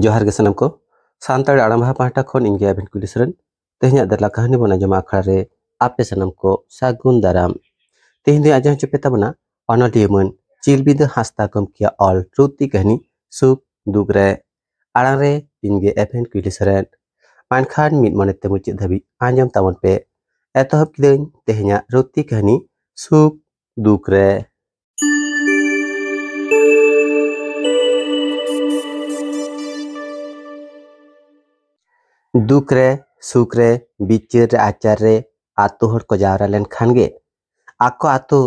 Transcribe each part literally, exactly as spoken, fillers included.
ᱡᱚᱦᱟᱨ ᱜᱮ ᱥᱟᱱᱟᱢ ᱠᱚ᱾ ᱥᱟᱱᱛᱟᱲᱤ ᱟᱲᱟᱝ ᱵᱟᱦᱟ ᱯᱟᱦᱴᱟ ᱠᱷᱚᱱ ᱤᱧ ᱜᱮ ᱟᱵᱤᱱ ᱠᱩᱞᱤ ᱥᱚᱨᱮᱱ᱾ ᱛᱮᱦᱮᱧᱟᱜ ᱫᱮᱞᱟ ᱠᱟᱹᱦᱱᱤ ᱵᱚᱱ ᱟᱸᱡᱚᱢᱟ ᱟᱠᱷᱲᱟ ᱨᱮ ᱟᱯᱮ ᱥᱟᱱᱟᱢ ᱠᱚ ᱥᱟᱹᱜᱩᱱ ᱫᱟᱨᱟᱢ᱾ ᱛᱮᱦᱮᱧ ᱫᱚ ᱟᱸᱡᱚᱢ ᱦᱚᱪᱚ ᱯᱮ ᱛᱟᱵᱚᱱᱟ ᱚᱱᱚᱞᱤᱭᱟᱹ ᱢᱟᱹᱱ ᱪᱤᱞᱵᱤᱸᱫᱟᱹ ᱦᱟᱸᱥᱫᱟ ᱜᱚᱢᱠᱮᱭᱟᱜ ᱚᱞ ᱨᱩᱛᱤ ᱠᱟᱹᱦᱱᱤ ᱥᱩᱠ ᱫᱩᱠ ᱨᱮ᱾ ᱟᱲᱟᱝ ᱨᱮ ᱤᱧ ᱜᱮ ᱮᱵᱷᱮᱱ ᱠᱩᱞᱤ ᱥᱚᱨᱮᱱ᱾ ᱢᱮᱱᱠᱷᱟᱱ ᱢᱤᱫ ᱢᱚᱱᱮ ᱛᱮ ᱢᱩᱪᱟᱹᱫ ᱫᱷᱟᱹᱵᱤᱡ ᱟᱸᱡᱚᱢ ᱛᱟᱵᱚᱱ ᱯᱮ᱾ ᱮᱛᱚᱦᱚᱵ ᱠᱤᱫᱟᱹᱧ ᱛᱮᱦᱮᱧᱟᱜ ᱨᱩᱛᱤ ᱠᱟᱹᱦᱱᱤ ᱥᱩᱠ ᱫᱩᱠ ᱨᱮ᱾ ᱫᱩᱠ ᱨᱮ, ᱥᱩᱠ ᱨᱮ, ᱵᱤᱪᱟᱹᱨ ᱨᱮ, ᱟᱪᱟᱨ ᱨᱮ ᱟᱛᱳ ᱦᱚᱲ ᱠᱚ ᱡᱟᱣᱨᱟ ᱞᱮᱱᱠᱷᱟᱱ ᱜᱮ ᱟᱠᱚ ᱟᱛᱳ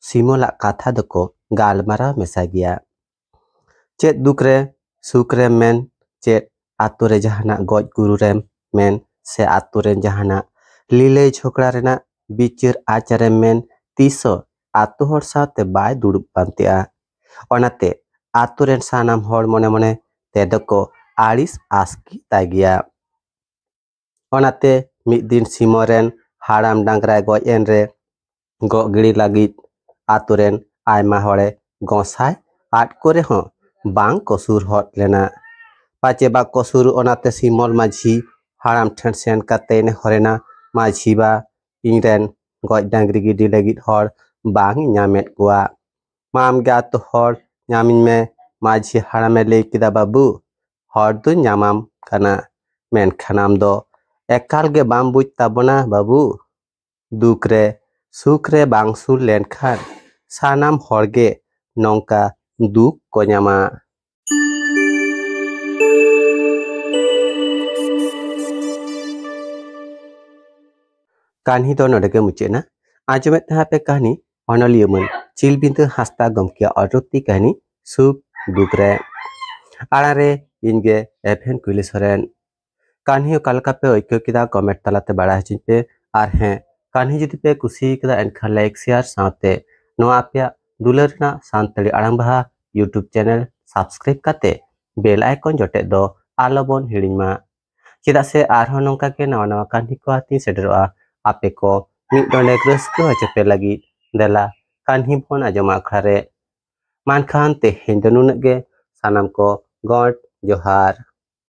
ᱥᱤᱢᱚᱞᱟᱜ ᱠᱟᱛᱷᱟ ᱫᱚᱠᱚ ᱜᱟᱞᱢᱟᱨᱟᱣ ᱢᱮᱥᱟ ᱜᱮᱭᱟ᱾ ᱪᱮᱫ ᱫᱩᱠ ᱨᱮ, ᱥᱩᱠ ᱨᱮᱢ ᱢᱮᱱ, ᱪᱮᱫ ᱟᱛᱳ ᱨᱮ ᱡᱟᱦᱟᱱᱟᱜ ᱜᱚᱡ ᱜᱩᱨᱩ ᱨᱮᱢ ᱢᱮᱱ, ᱥᱮ ᱟᱛᱳ ᱨᱮᱱ ᱡᱟᱦᱟᱱᱟᱜ ᱞᱤᱞᱟᱹᱭ ᱡᱷᱚᱜᱽᱲᱟ ᱨᱮᱱᱟᱜ ᱵᱤᱪᱟᱹᱨ ᱟᱪᱟᱨᱮᱢ ᱢᱮᱱ, ᱛᱤᱥ ᱦᱚᱸ ᱟᱛᱳ ᱦᱚᱲ ᱥᱟᱶᱛᱮ ᱵᱟᱭ ᱫᱩᱲᱩᱵ ᱯᱟᱱᱛᱮᱜᱼᱟ᱾ ᱚᱱᱟᱛᱮ ᱟᱛᱳ ᱨᱮᱱ ᱥᱟᱱᱟᱢ ᱦᱚᱲ ᱢᱚᱱᱮ ᱢᱚᱱᱮ ᱛᱮᱫᱚ ᱠᱚ ᱟᱹᱲᱤᱥ ᱟᱥᱠᱮᱛ ᱛᱟᱭ ᱜᱮᱭᱟ᱾ ᱚᱱᱟᱛᱮ ᱢᱤᱫ ᱫᱤᱱ ᱥᱤᱢᱚᱞ ᱨᱮᱱ ᱦᱟᱲᱟᱢ ᱰᱟᱝᱨᱟᱭ ᱜᱚᱡ ᱮᱱ ᱨᱮ, ᱜᱚᱜ ᱜᱤᱰᱤ ᱞᱟᱹᱜᱤᱫ ᱟᱛᱳ ᱨᱮᱱ ᱟᱭᱢᱟ ᱦᱚᱲᱮ ᱜᱚᱸᱥᱟᱭ ᱟᱫ ᱠᱚ ᱨᱮᱦᱚᱸ ᱵᱟᱝ ᱠᱚ ᱥᱩᱨ ᱦᱚᱫ ᱞᱮᱱᱟ᱾ ᱯᱟᱪᱮ ᱵᱟᱠᱚ ᱥᱩᱨᱩᱜ, ᱚᱱᱟᱛᱮ ᱥᱤᱢᱚᱞ ᱢᱟᱹᱡᱷᱤ ᱦᱟᱲᱟᱢ ᱴᱷᱮᱱ ᱥᱮᱱ ᱠᱟᱛᱮᱭ ᱱᱮᱦᱚᱨᱮᱱᱟ, "ᱢᱟᱹᱡᱷᱤ ᱵᱟ, ᱤᱧ ᱨᱮᱱ ᱜᱚᱡ ᱰᱟᱝᱨᱤ ᱜᱤᱰᱤ ᱞᱟᱹᱜᱤᱫ ᱦᱚᱲ ᱵᱟᱝ ᱤᱧ ᱧᱟᱢᱮᱫ ᱠᱚᱣᱟ᱾ ᱢᱟ ᱟᱢᱜᱮ ᱟᱛᱳ ᱦᱚᱲ ᱧᱟᱢᱤᱧ ᱢᱮ᱾" ᱢᱟᱹᱡᱷᱤ ᱦᱟᱲᱟᱢᱮ ᱞᱟᱹᱭ ᱠᱮᱫᱟ, "ᱵᱟᱹᱵᱩ, ᱦᱚᱲ ᱫᱚᱧ ᱧᱟᱢᱟᱢ ᱠᱟᱱᱟ, ᱢᱮᱱᱠᱷᱟᱱ ᱟᱢ ᱫᱚ ᱮᱠᱟᱞ ᱜᱮ ᱵᱟᱢ ᱵᱩᱡᱽ ᱛᱟᱵᱚᱱᱟ ᱵᱟᱹᱵᱩ᱾ ᱫᱩᱠ ᱨᱮ, ᱥᱩᱠ ᱨᱮ ᱵᱟᱝ ᱥᱩᱨ ᱞᱮᱱᱠᱷᱟᱱ ᱥᱟᱱᱟᱢ ᱦᱚᱲ ᱜᱮ ᱱᱚᱝᱠᱟ ᱫᱩᱠ ᱠᱚ ᱧᱟᱢᱟ᱾" ᱠᱟᱹᱦᱱᱤ ᱫᱚ ᱱᱚᱰᱮ ᱜᱮ ᱢᱩᱪᱟᱹᱫ ᱮᱱᱟ᱾ ᱟᱸᱡᱚᱢᱮᱫ ᱛᱟᱦᱮᱸ ᱯᱮ ᱠᱟᱹᱦᱱᱤ ᱚᱱᱚᱞᱤᱭᱟᱹ ᱢᱟᱹᱱ ᱪᱤᱞᱵᱤᱸᱫᱟᱹ ᱦᱟᱸᱥᱫᱟ ᱜᱚᱢᱠᱮᱭᱟᱜ ᱚᱞ ᱨᱩᱛᱤ ᱠᱟᱹᱦᱱᱤ ᱥᱩᱠ ᱫᱩᱠ ᱨᱮ᱾ ᱟᱲᱟᱝ ᱨᱮ ᱤᱧ ᱜᱮ ᱮᱵᱷᱮᱱ ᱠᱩᱭᱞᱤ ᱥᱚᱨᱮᱱ᱾ ᱠᱟᱹᱦᱱᱤ ᱚᱠᱟ ᱞᱮᱠᱟ ᱯᱮ ᱟᱹᱭᱠᱟᱹᱣ ᱠᱮᱫᱟ, ᱠᱚᱢᱮᱱᱴ ᱛᱟᱞᱟᱛᱮ ᱵᱟᱲᱟᱭ ᱦᱚᱪᱚᱧ ᱯᱮ᱾ ᱟᱨ ᱦᱮᱸ, ᱠᱟᱹᱦᱱᱤ ᱡᱩᱫᱤ ᱯᱮ ᱠᱩᱥᱤ ᱠᱟᱫᱟ, ᱮᱱᱠᱷᱟᱱ ᱞᱟᱭᱤᱠ, ᱥᱮᱭᱟᱨ ᱥᱟᱶᱛᱮ ᱱᱚᱣᱟ ᱟᱯᱮᱭᱟᱜ ᱫᱩᱞᱟᱹᱲ ᱨᱮᱱᱟᱜ ᱥᱟᱱᱛᱟᱲᱤ ᱟᱲᱟᱝ ᱵᱟᱦᱟ YouTube ᱪᱮᱱᱮᱞ ᱥᱟᱵᱥᱠᱨᱟᱭᱤᱵ ᱠᱟᱛᱮ ᱵᱮᱞ ᱟᱭᱠᱚᱱ ᱡᱚᱴᱮᱫ ᱫᱚ ᱟᱞᱚ ᱵᱚᱱ ᱦᱤᱲᱤᱧ ᱢᱟ᱾ ᱪᱮᱫᱟᱜ ᱥᱮ ᱟᱨᱦᱚᱸ ᱱᱚᱝᱠᱟ ᱜᱮ ᱱᱟᱣᱟ ᱱᱟᱣᱟ ᱠᱟᱹᱦᱱᱤ ᱠᱚ ᱟᱛᱮᱧ ᱥᱮᱴᱮᱨᱚᱜᱼᱟ ᱟᱯᱮ ᱠᱚ ᱢᱤᱫ ᱰᱚᱸᱰᱮᱠ ᱨᱟᱹᱥᱠᱟᱹ ᱦᱚᱪᱚ ᱯᱮ ᱞᱟᱹᱜᱤᱫ᱾ ᱫᱮᱞᱟ ᱠᱟᱹᱦᱱᱤ ᱵᱚᱱ ᱟᱸᱡᱚᱢᱟ ᱟᱠᱷᱲᱟ ᱨᱮ᱾ ᱢᱟ ᱮᱱᱠᱷᱟᱱ ᱛᱮᱦᱮᱧ ᱫᱚ ᱱᱩᱱᱟᱹᱜ ᱜᱮ᱾ ᱥᱟᱱᱟᱢ ᱠᱚ ᱜᱚᱰ ᱡᱚᱦᱟᱨ᱾